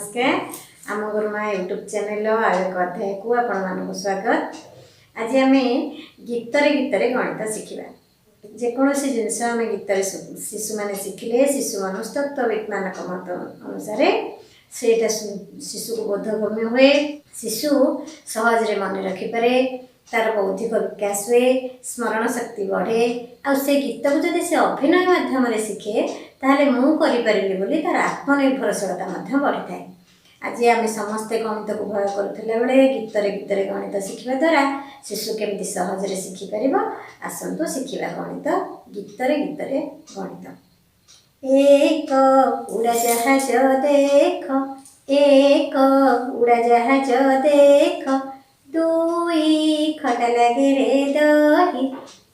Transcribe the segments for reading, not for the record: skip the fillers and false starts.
ନମସ୍କାର। ଆମ ଗୁରୁମା ୟୁଟ୍ୟୁବ୍ ଚ୍ୟାନେଲର ଆଉ ଏକ ଅଧ୍ୟାୟକୁ ଆପଣମାନଙ୍କୁ ସ୍ୱାଗତ। ଆଜି ଆମେ ଗୀତରେ ଗୀତରେ ଗଣିତ ଶିଖିବା। ଯେକୌଣସି ଜିନିଷ ଆମେ ଗୀତରେ ଶିଶୁମାନେ ଶିଖିଲେ, ଶିଶୁ ମନସ୍ତତ୍ତ୍ୱବିତ୍ମାନଙ୍କ ମତ ଅନୁସାରେ ସେଇଟା ଶିଶୁକୁ ବୋଧଗମ୍ୟ ହୁଏ, ଶିଶୁ ସହଜରେ ମନେ ରଖିପାରେ, ତାର ବୌଦ୍ଧିକ ବିକାଶ ହୁଏ, ସ୍ମରଣ ଶକ୍ତି ବଢ଼େ। ଆଉ ସେ ଗୀତକୁ ଯଦି ସେ ଅଭିନୟ ମାଧ୍ୟମରେ ଶିଖେ, ତାହେଲେ ମୁଁ କରିପାରିଲି ବୋଲି ତାର ଆତ୍ମନିର୍ଭରଶୀଳତା ମଧ୍ୟ ବଢ଼ିଥାଏ। ଆଜି ଆମେ ସମସ୍ତେ ଗଣିତକୁ ଭୟ କରୁଥିଲା ବେଳେ ଗୀତରେ ଗୀତରେ ଗଣିତ ଶିଖିବା ଦ୍ୱାରା ଶିଶୁ କେମିତି ସହଜରେ ଶିଖିପାରିବ, ଆସନ୍ତୁ ଶିଖିବା ଗଣିତ, ଗୀତରେ ଗୀତରେ ଗଣିତ। ଏକ ଉଡ଼ାଜାହାଜ ଦେଖ, ଏକ ଉଡ଼ାଜାହାଜ ଦେଖ। ଦୁଇ, ଖଟା ଲାଗେ ରେ ଦହି।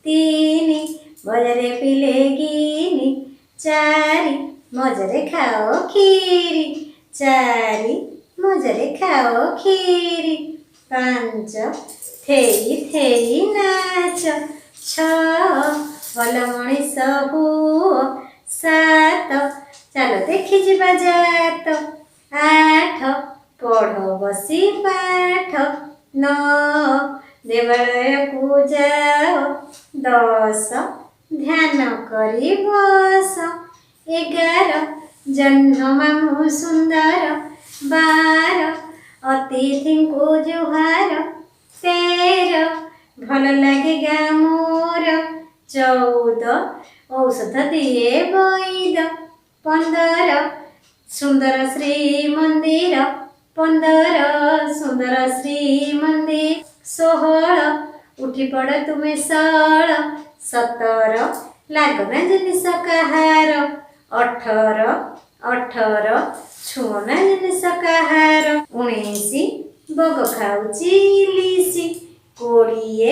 ତିନି, ମଜାରେ ପିଲେ ଗିନି। ଚାରି, ମଜାରେ ଖାଅ କ୍ଷୀରି। ଚାରି, ମଜାରେ ଖାଅ କ୍ଷୀରି। ପାଞ୍ଚ, ଥେଇ ଥେଇ ନାଚ। ଛଅ, ଭଲ ମଣିଷ ହୁଅ। ସାତ, ଚାଲ ଦେଖିଯିବା ଜାତ। ଆଠ, ପଢ଼ ବସି ପାଠ। ନଅ, ଦେବାଳୟକୁ ଯାଅ। 10, ଧ୍ୟାନ କରି ବସ। 11, ଜହ୍ନ ମାମୁଁ ସୁନ୍ଦର। 12, ଅତିଥିଙ୍କୁ ଜୁହାର। 13, ଭଲ ଲାଗେ ଗାଁ ମୋର। 14, ଔଷଧ ଦିଏ ବୈଦ। 15, ସୁନ୍ଦର ଶ୍ରୀମନ୍ଦିର। 15, ସୁନ୍ଦର ଶ୍ରୀମନ୍ଦିର। 16, ଉଠି ପଡ଼ ତୁମେ ସଳ। 17, ଲାଗନା ଜିନିଷ କାହାର। 18, 18, ଛୁଅଁନା ଜିନିଷ କାହାର। 19, ବଗ ଖାଉଛି ଇଲିଶି। 20,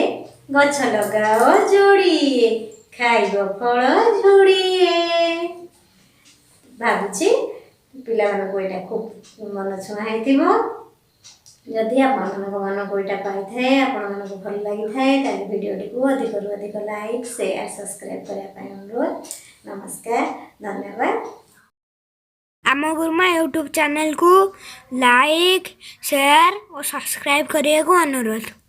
ଗଛ ଲଗାଅ ଯୋଡ଼ିଏ, ଖାଇବ ଫଳ ଝୁଡ଼ିଏ। ଭାବୁଛି ପିଲାମାନଙ୍କୁ ଏଇଟା ଖୁବ୍ ମନ ଛୁଆଁ ହେଇଥିବ। ଯଦି ଆପଣମାନଙ୍କ ମନକୁ ଏଇଟା ପାଇଥାଏ, ଆପଣମାନଙ୍କୁ ଭଲ ଲାଗିଥାଏ, ତାହେଲେ ଭିଡ଼ିଓଟିକୁ ଅଧିକରୁ ଅଧିକ ଲାଇକ୍, ସେୟାର, ସବସ୍କ୍ରାଇବ୍ କରିବା ପାଇଁ ଅନୁରୋଧ। ନମସ୍କାର, ଧନ୍ୟବାଦ। ଆମ ଗୁରୁମା ୟୁଟ୍ୟୁବ୍ ଚ୍ୟାନେଲକୁ ଲାଇକ୍, ସେୟାର ଓ ସବସ୍କ୍ରାଇବ୍ କରିବାକୁ ଅନୁରୋଧ।